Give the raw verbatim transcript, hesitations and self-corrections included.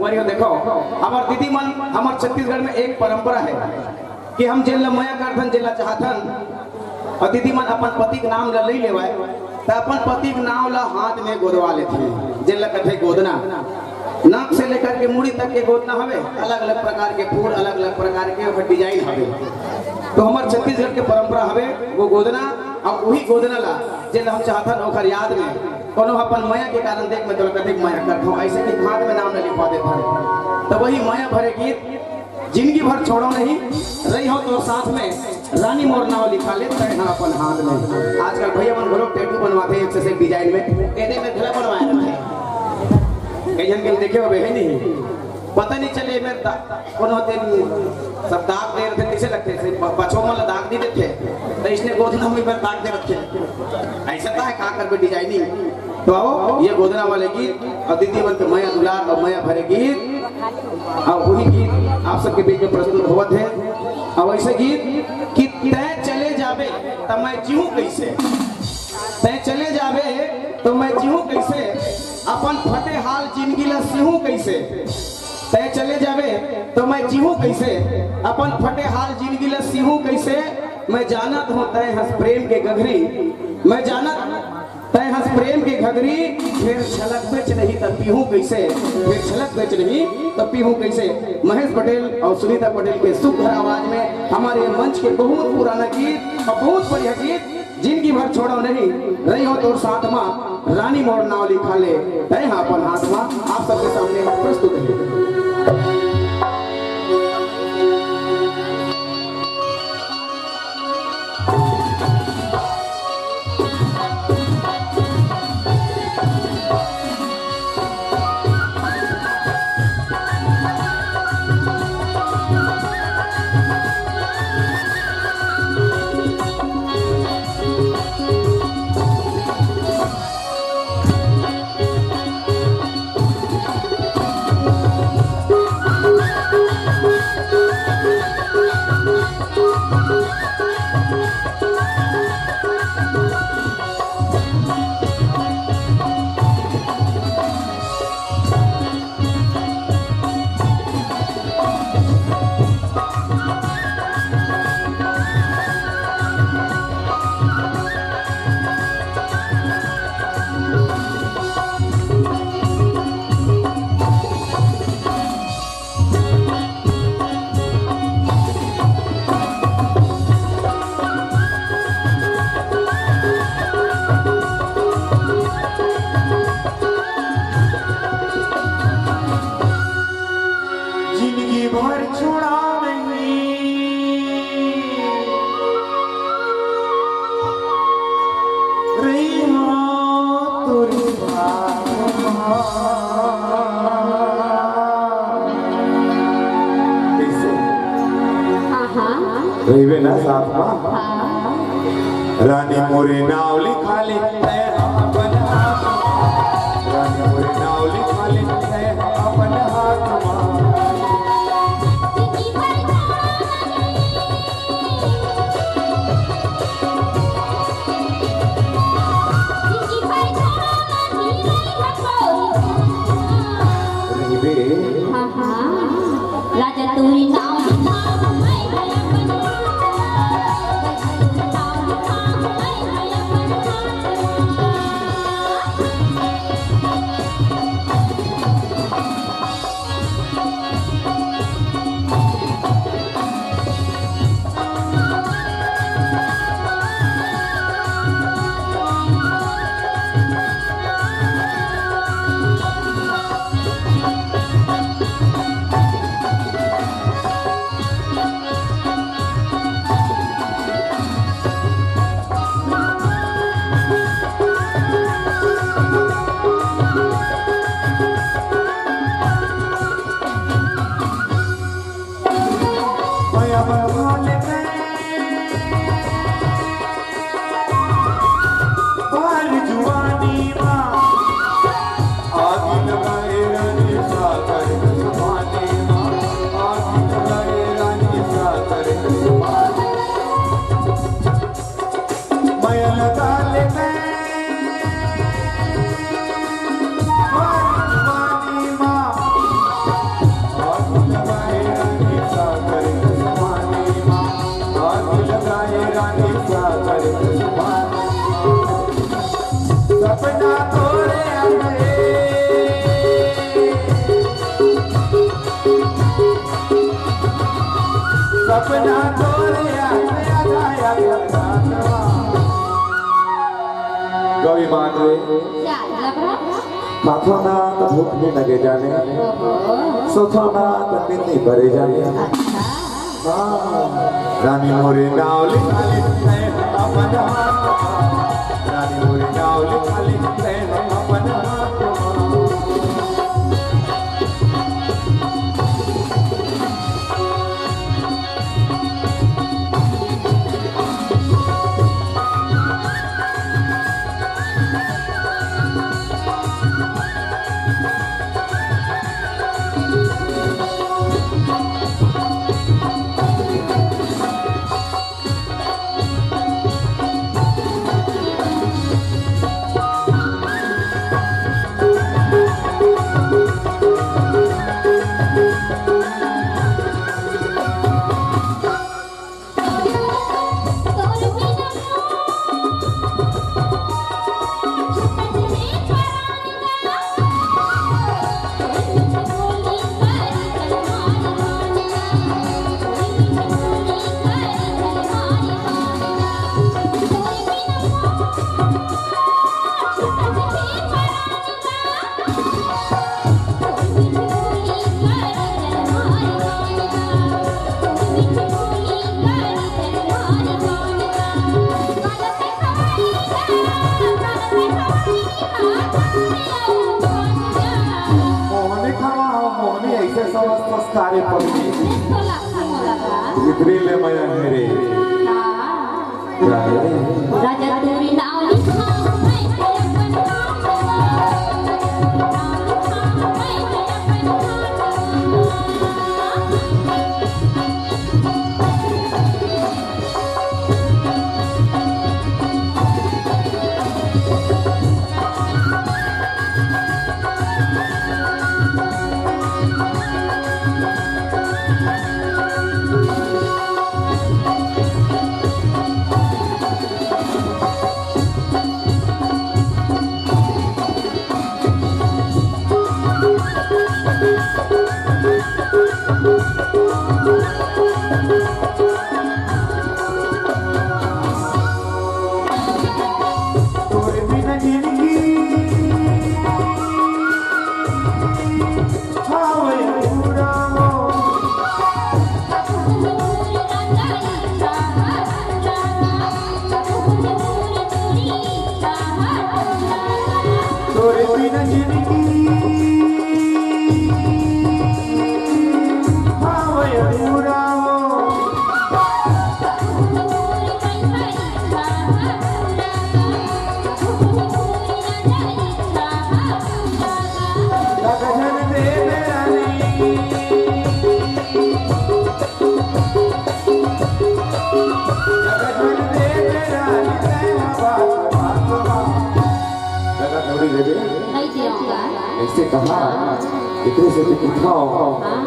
संगवारी हो, देखो, हमर दीदी मन, हमर छत्तीसगढ़ में एक परंपरा हे कि हम जेन ला मया करथन, जेन ला चाहथन, अउ दीदी मन अपन पति के नाम ला ले लेवय, त अपन पति के नाम ला हाथ में गोदवा लेथे, जेन ला कथे गोदना। नाक से लेकर के मुड़ी तक के गोदना हवे, अलग-अलग प्रकार के फूल, अलग-अलग प्रकार के ओकर design हवे। तो हमर छत्तीसगढ़ के परंपरा हवे वो गोदना, अउ उही गोदना ला जेन ला हम चाहथन ओकर याद में कोनो अपन मया के कारण देख मैं तोला कतेक मया करथौं, अइसे कि हाथ में नाम ल लिखवा देथन। त वही मया भरे गीत, जिनगी भर छोड़ौं नहीं, रइहौं तोर साथ में, रानी मोर नाव लिखा ले तैं ह अपन हाथ में। आजकल भइया मन घलो tattoo बनवाथे एक से एक design में, एदे में घला बनवाए रथे। कई झन के देखे होबे, हे नहीं? पता नहीं चले, में दा-, कोनो दिन सब दाग दे रथे, कइसे लगथे, से ब-, बछवा मन ला दाग नहीं देथे, त इसने गोदना में बर दाग दे रथे। अइसे त हे, का करबे designing। तो आओ, ये गोदना वाले गीत अउ दीदी मन के मया दुलार अउ मया भरे गीत, अउ उही गीत आप सबके बीच में प्रस्तुत होवत हे। अउ अइसे गीत कि तैं चले जाबे त मैं जीहूं कइसे, तैं चले जाबे त मैं जीहूं कइसे, अपन फटे हाल जिनगी ला सीहूं कइसे। तैं चले जाबे त मैं जीहूं कइसे, अपन फटे हाल जिनगी ला सीहूं कइसे। मैं जानत हौं तैं हस प्रेम के गघरी, मैं जानत तैं हस प्रेम के घघरी, फेर छलकबेच नहीं त पीहूं कइसे, फेर छलकबेच नहीं त पीहूं कइसे। महेश पटेल अउ सुनीता पटेल के सुघर आवाज में हमर ये मंच के बहुत पुराना गीत अउ बहुत बढ़िया गीत, जिनगी भर छोड़ौं नहीं, रइहौं तोर साथ मा, रानी मोर नाव लिखा ले तैं ह अपन हाथ मा, आप सबके सामने प्रस्तुत हे। जिनगी भर छोड़ौं नहीं, रइहौं तोर साथ मा। कइसे? हाँ, हाँ। रहिबे ना साथ मा? हाँ। रानी मोरे नाव लिखा ले, तैं ह अपन हाथ मा। रानी मोरे नाव लिखा ले, तैं ह अपन हाथ मा। रहिबे। हाँ, हाँ। राजा तोरी नाव लिखा, मैं अपन कवि मान रे, खाथो ना त भूख नइ लगे जाने, सोथो ना त नींद नइ परे जाने। हाँ। रानी मोरे नाव लिखा ले, अपन हाथ। रानी मोरे नाव लिखा ले, अपन हाथ। मोहनी खवा हो, मोहनी ऐसे समझ संस्कारे पड़ती। इतनी ले मया मेरे। राजा तोरी नाव लिखा, मैं तेरे अपन नाव लिखा, नाव लिखा, मैं तेरे अपन नाव लिखा। तोरे बिना जिंदगी हावय पूरा हो। तोरे बिना जिंदगी हावय पूरा हो। नहीं दिया होगा। ऐसे कहा, इतने से तो उठाओ।